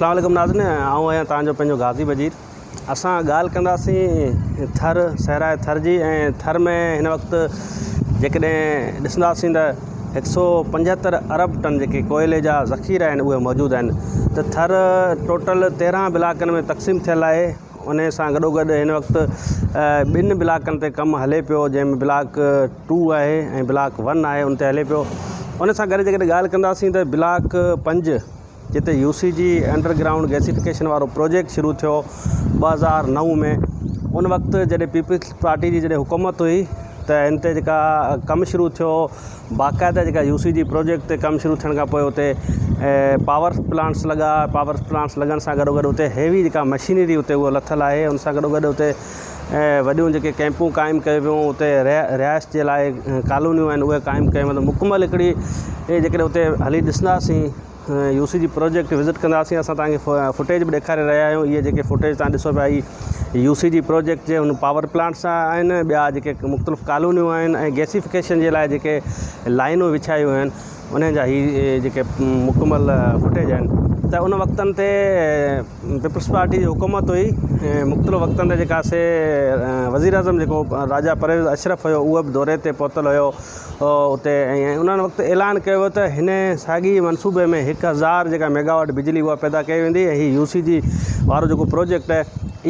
اسلام عليڪم ناظرين آئون آهيان توهان جو پنهنجو غازي بجير اسان ڳالهه ڪنداسين ٿر صحرائي ٿر جي ۽ ٿر ۾ هن وقت جيڪڏهن ڏسنداسين ته هڪ سو پنجهتر ارب ٽن جيڪي ڪوئلي جا ذخيرا آهن اهي موجود آهن ته ٿر ٽوٽل تيرهن بلاڪن ۾ تقسيم ٿيل آهي ان سان گڏو گڏ هن وقت ٻن بلاڪن تي ڪم هلي پيو جنهن ۾ بلاڪ ٽو آهي ۽ بلاڪ ون آهي ان تي هلي پيو ان سان گڏ جيڪڏهن ڳالهه ڪنداسين ته بلاڪ پنج جتي يو سي جي انڊر گرائونڊ گيسيفڪيشن وارو پروجيڪٽ شروع ٿيو 2009 ۾ ان وقت جڏهن پيپلز پارٽي جي جڏهن حڪومت هئي ته ان تي جيڪا ڪم شروع ٿيو باقاعده جيڪا يو سي جي پروجيڪٽ تي ڪم شروع ٿيڻ کان پوء اتي پاور پلانٽس لڳا پاور پلانٽس لڳڻ سان گڏو گڏ اتي هيوي جيڪا مشينري اتي اها لٿل آهي ان سان گڏو گڏ اتي وڏيون جيڪي ڪئمپون قائم ڪيون ويون اتي رهائش جي لاء ڪالونيون آهن اهي قائم ڪيون ويون مڪمل هڪڙي جيڪڏهن اتي هلي ڏسنداسين يو سي جي پروجيڪٽ وزٽ ڪنداسين اسان توهان کي فوٽيج به ڏيکاري رهيا آهيون اهي جيڪي فوٽيج توهان ڏسو پيا هي يو سي جي پروجيڪٽ جي هن پاور پلانٽس آهن ٻيا جيڪي مختلف ڪالونيون آهن ۽ گيسيفڪيشن جي لاء جيڪي لائنون وڇايون آهن انهن جا هي جيڪي مڪمل فوٽيج آهن ته ان وقتن تي پيپلز پارٽي جي حڪومت هئي ۽ مختلف وقتن تي جيڪا سي وزير اعظم جيڪو راجا پرويز اشرف هيو اهو به دوري تي پهتل هيو اتي ۽ انهن وقت اعلان ڪيو ويو ته هن ساڳي منصوبي ۾ 1000 جيڪا ميگاواٽ بجلي اها پيدا ڪئي ويندي ۽ هي يو سي جي وارو جيڪو پروجيڪٽ آهي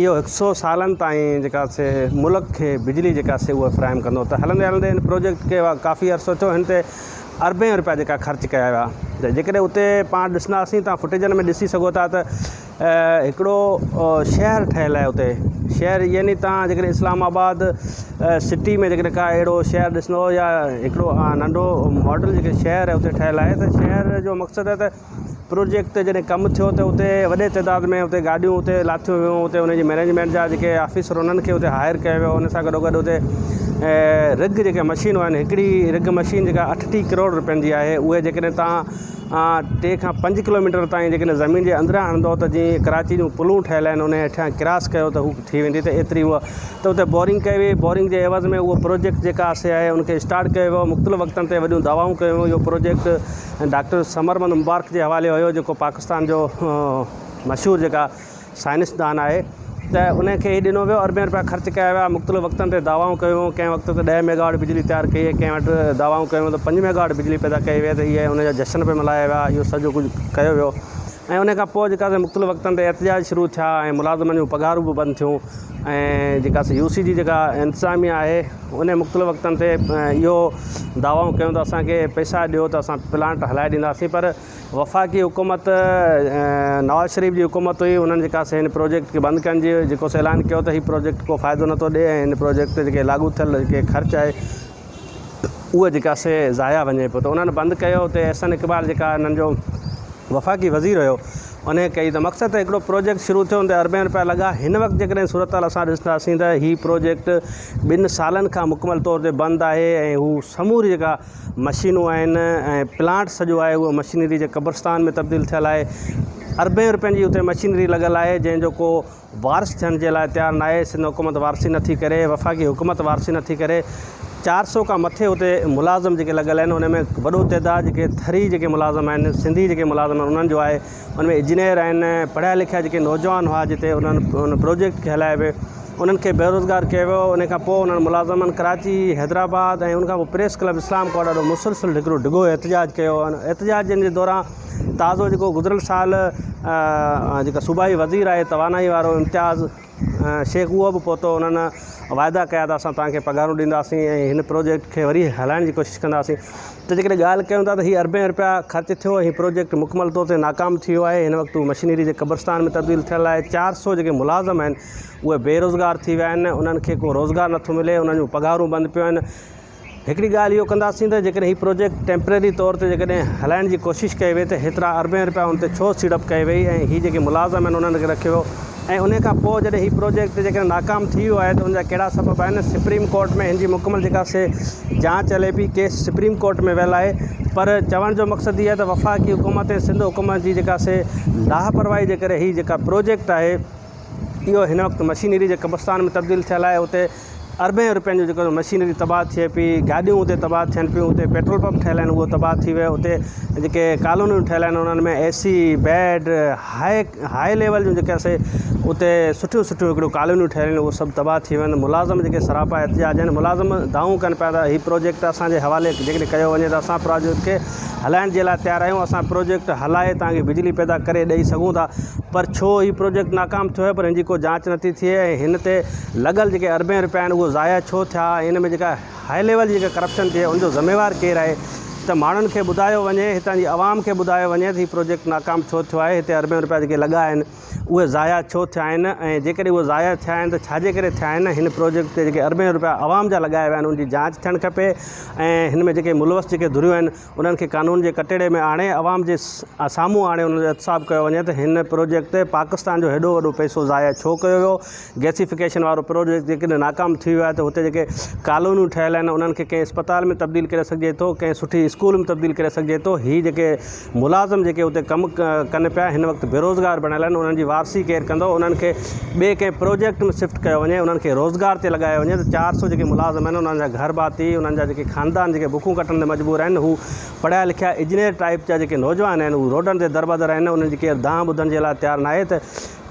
اهو هڪ سو سالن تائين جيڪا سي ملڪ کي بجلي جيڪا سي اها فراهم ڪندو ته هلندي هلندي هن پروجيڪٽ کي ڪافي عرصو ٿيو هن تي اربين روپيا جيڪا خرچ ڪيا ويا ته جيڪڏهن اتي پاڻ ڏسنداسين تان فوٽيجن ۾ ڏسي سگهو ٿا ته هڪڙو شهر ٺهيل آهي اتي شهر يعني تان جيڪڏهن اسلام آباد سٽي ۾ جيڪڏهن ڪا اهڙو شهر ڏسندو يا هڪڙو ننڍو ماڊل جيڪي شهر اتي ٺهيل آهي ته شهر جو مقصد آهي ته پروجيڪٽ تي جڏهن ڪم ٿيو ته اتي وڏي تعداد ۾ اتي گاڏيون اتي لاٿيون ويون اتي ان جي مئنيجمينٽ جا جيڪي آفيسر انهن کي اتي هائر ڪيو ويو ان سان گڏو گڏ اتي رگ جيڪي مشينون آهن هڪڙي رگ مشين جيڪا 38 ڪروڙ روپين جي آهي اهي جيڪڏهن تان 3 کان 5 ڪلوميٽر تائين جيڪڏهن زمين جي اندران هڻندو ته جيئن ڪراچي جون پلون ٺهيل آهن ان هيٺيان ڪراس ڪيو ته هو ٿي ويندي ته ايتري اها ته اتي بورنگ ڪئي وئي بورنگ جي عيوض ۾ اهو پروجيڪٽ جيڪا سي آهي ان کي اسٽارٽ ڪيو ويو مختلف وقتن تي وڏيون دعوائون ڪيون ويون اهو پروجيڪٽ ۽ ڊاڪٽر ثمر مبارڪ جي حوالي هيو جيڪو پاڪستان جو مشهور جيڪا سائنسدان آهي ته ان کي هي ڏنو ويو اربين روپيا خرچ ڪيا ويا مختلف وقتن تي دعوائون ڪيون ويون ڪنهن وقت ته 10 ميگاواٽ بجلي تيار ڪئي وئي ڪنهن وٽ دعوائون ڪيون ويون ته 5 ميگاواٽ بجلي پيدا ڪئي وئي ته اهي ان جا جشن پئي ملهايا ويا اهو سڄو ڪجهه ڪيو ويو ۽ ان کان پوء جيڪا مختلف وقتن تي احتجاج شروع ٿيا ۽ ملازمن جون پگهارون به بند ٿيون ۽ جيڪا يو سي جي جيڪا انتظاميا آهي ان مختلف وقتن تي اهو دعوائون ڪيون ته اسانکي پئسا ڏيو ته اسان پلانٽ هلائي ڏينداسين پر وفاقي حڪومت نواز شريف جي حڪومت هئي انهن جيڪا سي هن پروجيڪٽ کي بند ڪرڻ جي جيڪو سو اعلان ڪيو ته هي پروجيڪٽ ڪو فائدو نٿو ڏي ۽ هن پروجيڪٽ تي جيڪي لاڳو ٿيل جيڪي خرچ آهي اهو جيڪا سي ضايع وڃي پيو ته انهن بند ڪيو اتي احسن اقبال جيڪا انهن جو وفاقي وزير هيو انهي ڪئي ته مقصد ته هڪڙو پروجيڪٽ شروع ٿيو ان تي اربين روپيا لڳا هن وقت جيڪڏهن صورتحال اسان ڏسنداسين ته هي پروجيڪٽ ٻن سالن کان مڪمل طور تي بند آهي ۽ هو سموري جيڪا مشينون آهن ۽ پلانٽ سڄو آهي اهو مشينري جي قبرستان ۾ تبديل ٿيل آهي اربين روپين جي اتي مشينري لڳل آهي جنهن جو ڪو وارث ٿيڻ جي لاء تيار ناهي، سنڌ حڪومت وارثي نٿي ڪري، وفاقي حڪومت وارثي نٿي ڪري، 400 کان مٿي اتي ملازم جيڪي لڳل آهن ان ۾ وڏو تعداد جيڪي ٿري جيڪي ملازم آهن سنڌي جيڪي ملازم آهن انهن جو آهي ان ۾ انجنيئر آهن پڙهيا لکيا جيڪي نوجوان هئا جتي انهن ان پروجيڪٽ کي هلايو ويو انهن کي بيروزگار ڪيو ويو ان کان پوء انهن ملازمن ڪراچي حيدرآباد ۽ ان کان پوء پريس ڪلب اسلام ڪوٽ آڏو مسلسل هڪڙو ڊگهو احتجاج ڪيو احتجاجن جي دوران تازو جيڪو گذريل سال جيڪا صوبائي وزير آهي توانائي وارو امتياز شيخ اهو به پهتو انهن واعدا ڪيا ته اسان توهان کي پگهارون ڏينداسين ۽ هن پروجيڪٽ کي وري هلائڻ جي ڪوشش ڪنداسين ته جيڪڏهن ڳالهه ڪيون ٿا ته هي اربين روپيا خرچ ٿيو هي پروجيڪٽ مڪمل طور تي ناڪام ٿي ويو آهي هن وقت مشينري جي قبرستان ۾ تبديل ٿيل آهي 400 جيڪي ملازم آهن اهي بيروزگار ٿي ويا آهن انهن کي ڪو روزگار نٿو ملي انهن جون پگهارون بند پيون آهن هڪڙي ڳالهه اهو ڪنداسين ته جيڪڏهن هي پروجيڪٽ ٽيمپرري طور تي جيڪڏهن هلائڻ جي ڪوشش ڪئي وئي ته هيترا اربين رپيا ان تي ڇو سيڙپ ڪئي وئي ۽ هي جيڪي ملازم آهن انهن کي رکيو ويو ۽ انهي کان پوء جڏهن هي پروجيڪٽ جيڪڏهن ناڪام ٿي ويو آهي ته ان جا ڪهڙا سبب آهن سپريم ڪورٽ ۾ هن جي مڪمل جيڪا سي جاچ هلي پئي ڪيس سپريم ڪورٽ ۾ ويل آهي پر چوڻ جو مقصد هي آهي ته وفاقي حڪومت ۽ سنڌ حڪومت جي جيڪا سي لاپرواهي جي ڪري هي جيڪا پروجيڪٽ آهي اهو هن وقت مشينري جي قبرستان ۾ تبديل ٿيل آهي اتي اربين روپين جو جيڪو مشينري تباهه ٿئي پئي گاڏيون اتي تباهه ٿين پيون اتي پيٽرول پمپ ٺهيل آهن اهو تباهه ٿي ويو اتي جيڪي ڪالونيون ٺهيل آهن انهن ۾ A C bed high high level جون جيڪي سي اتي سٺيون سٺيون هڪڙيون ڪالونيون ٺهيل آهن اهي سڀ تباهه ٿي ويا آهن ملازم جيڪي سراپا احتجاج آهن ملازم دانهون ڪن پيا ته هي پروجيڪٽ اسانجي حوالي جيڪڏهن ڪيو وڃي ته اسان پروجيڪٽ کي هلائڻ جي لاء تيار آهيون اسان پروجيڪٽ هلائي توهان کي بجلي پيدا ڪري ڏئي سگهون ٿا پر ڇو هي پروجيڪٽ ناڪام ٿيو آهي پر هن جي ڪو جاچ نٿي ٿئي ۽ هن تي لڳل جيڪي اربين روپيا آهن اهي ضايع ڇو ٿيا ۽ ان ۾ جيڪا هاء ليول جي جيڪا ڪرپشن ٿي ان جو ذميوار ڪير آهي ته ماڻهن کي ٻڌايو وڃي هتان جي عوام کي ٻڌايو وڃي ته هي پروجيڪٽ ناڪام ڇو ٿيو آهي هتي اربين روپيا جيڪي لڳا آهن اهي ضايع ڇو ٿيا آهن ۽ جيڪڏهن اهي ضايع ٿيا آهن ته ڇاجي ڪري ٿيا آهن هن پروجيڪٽ تي جيڪي اربين روپيا عوام جا لڳايا ويا آهن ان جي جاچ ٿيڻ کپي ۽ هن ۾ جيڪي ملوث جيڪي ڌريون آهن انهن کي قانون جي ڪٽهڙي ۾ آڻي عوام جي سامهون آڻي انهن جو احتساب ڪيو وڃي ته هن پروجيڪٽ تي پاڪستان جو هيڏو وڏو پئسو ضايع ڇو ڪيو ويو گئسيفڪيشن وارو پروجيڪٽ جيڪڏهن ناڪام ٿي ويو آهي ته هتي جيڪي ڪالونيون ٺهيل آهن انهن کي ڪنهن اسپتال ۾ تبديل ڪري سگهجي ٿو ڪنهن سٺي اسڪول ۾ تبديل ڪري سگهجي ٿو هي جيڪي ملازم جيڪي اتي ڪم ڪن پيا هن وقت بيروزگار بڻيل آهن انهن جي وارثي ڪير ڪندو انهن کي ٻئي ڪنهن پروجيڪٽ ۾ شفٽ ڪيو وڃي انهن کي روزگار تي لڳايو وڃي ته 400 جيڪي ملازم آهن انهن جا گهر ڀاتي انهن جا جيڪي خاندان جيڪي بکون ڪٽڻ تي مجبور آهن هو پڙهيا لکيا انجنيئر ٽائيپ جا جيڪي نوجوان آهن هو روڊن تي دربدر آهن انهن جي ڪير دانهن ٻڌڻ جي لاء تيار ناهي ته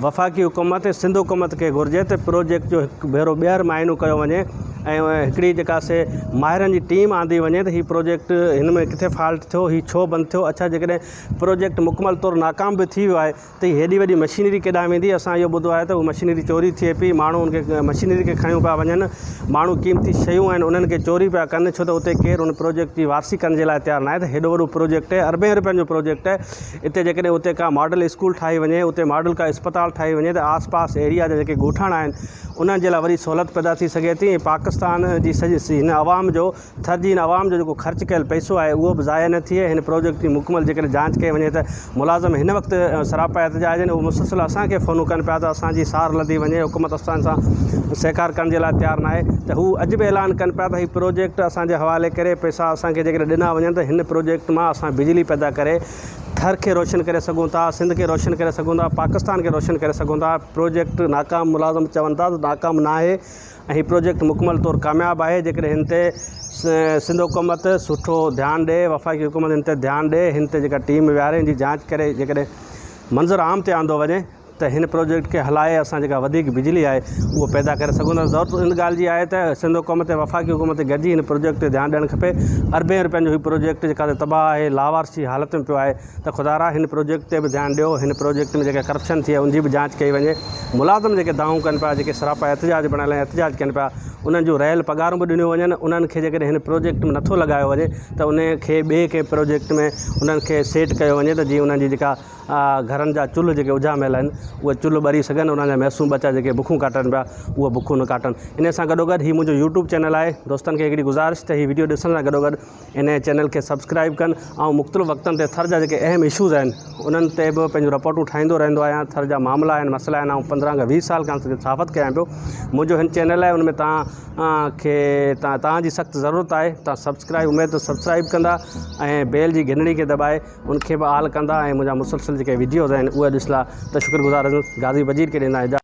وفاقي حڪومت ۽ سنڌ حڪومت کي گهرجي ته پروجيڪٽ جو هڪ ڀيرو ٻيهر معائنو ڪيو وڃي ۽ هڪڙي جيڪا سي ماهرن جي ٽيم آندي وڃي ته هي پروجيڪٽ هن ۾ ڪٿي فالٽ ٿيو هي ڇو بند ٿيو اڇا جيڪڏهن پروجيڪٽ مڪمل طور ناڪام به ٿي ويو آهي ته هي هيڏي وڏي مشينري ڪيڏانهن ويندي اسان اهو ٻڌو آهي ته هو مشينري چوري ٿئي پئي ماڻهو ان کي مشينري کي کڻيو پيا وڃن ماڻهو قيمتي شيون آهن انهن کي چوري پيا ڪن ڇو ته اتي ڪير ان پروجيڪٽ جي وارثي ڪرڻ جي لاء تيار ناهي ته هيڏو وڏو پروجيڪٽ آهي اربين روپين جو پروجيڪٽ آهي اتي جيڪڏهن اتي ڪا ماڊل اسڪول ٺاهي وڃي اتي ماڊل ڪا اسپتال ٺاهي وڃي ته آس پاس ايريا جا جيڪي ڳوٺاڻا آهن انهن جي لاء وڏي سهولت پيدا ٿي سگهي ٿي ۽ پاڪستان جي سڄي هن عوام جو ٿر جي هن عوام جو جيڪو خرچ ڪيل پئسو آهي اهو به ضايع نه ٿئي هن پروجيڪٽ جي مڪمل جيڪڏهن جانچ ڪئي وڃي ته ملازم هن وقت سراپا احتجاج آهن اهو مسلسل اسان کي فونون ڪن پيا ته اسان جي سار لڌي وڃي حڪومت اسان سان سهڪار ڪرڻ جي لاء تيار ناهي ته هو اڄ به اعلان ڪن پيا ته هي پروجيڪٽ اسان جي حوالي ڪري پئسا اسان کي جيڪڏهن ڏنا وڃن ته هن پروجيڪٽ مان اسان بجلي پيدا ڪري ٿر کي روشن ڪري سگهون ٿا، سنڌ کي روشن ڪري سگهون ٿا، پاڪستان کي روشن ڪري سگهون ٿا، پروجيڪٽ ناڪام ملازم چون ٿا ته ناڪام ناهي ۽ هي پروجيڪٽ مڪمل طور ڪامياب آهي جيڪڏهن هن تي سنڌ حڪومت سٺو ڌيان ڏي وفاقي حڪومت هن تي ڌيان ڏي هن تي جيڪا ٽيم ويهاري هن جي جاچ ڪري جيڪڏهن منظر عام تي آندو وڃي ته هن پروجيڪٽ کي هلائي اسان جيڪا وڌيڪ بجلي آهي اهو پيدا ڪري سگهون ٿا ضرورت ان ڳالهه جي آهي ته سنڌ حڪومت ۽ وفاقي حڪومت گڏجي هن پروجيڪٽ تي ڌيان ڏيڻ کپي اربين روپين جو هي پروجيڪٽ جيڪا تباهه آهي لاوارث جي حالت ۾ پيو آهي ته خدارا هن پروجيڪٽ تي به ڌيان ڏيو هن پروجيڪٽ ۾ جيڪا ڪرپشن ٿي آهي ان جي به جاچ ڪئي وڃي ملازم جيڪي دانهون ڪن پيا جيڪي سراپا احتجاج بڻيل آهن احتجاج ڪن پيا انهن جون رهيل پگهارون به ڏنيون وڃن انهن کي جيڪڏهن هن پروجيڪٽ ۾ نٿو لڳايو وڃي ته ان کي ٻئي ڪنهن پروجيڪٽ ۾ انهن کي سيٽ ڪيو وڃي ته جيئن انهن جي جيڪا گهرن جا چلهه جيڪي اجهاميل آهن اهي چلهه ٻري سگهن انهن جا محسوم ٻچا جيڪي بکون ڪاٽن پيا اهي بکون نه ڪاٽن ان سان گڏو گڏ هي منهنجو يوٽيوب چينل آهي دوستن کي هڪڙي گذارش ته هي وڊيو ڏسڻ سان گڏو گڏ ان چينل کي سبسڪرائب ڪن ۽ مختلف وقتن تي ٿر جا جيڪي اهم اشوز آهن انهن تي به پنهنجون رپورٽون ٺاهيندو رهندو آهيان ٿر جا معاملا آهن مسئلا آهن آئون 15 کان 20 سال کان صحافت ڪيان پيو منهنجو هن چينل آهي ان ۾ توهان کي توهان جي سخت ضرورت آهي توهان سبسڪرائب اميد ته سبسڪرائب ڪندا ۽ بيل جي گهنڙي کي دٻائي ان کي به آل ڪندا ۽ منهنجا مسلسل جيڪي وڊيوز آهن اهي ڏسندا ته شڪر گذار رهندس غازي بجير کي ڏيندا اجازت.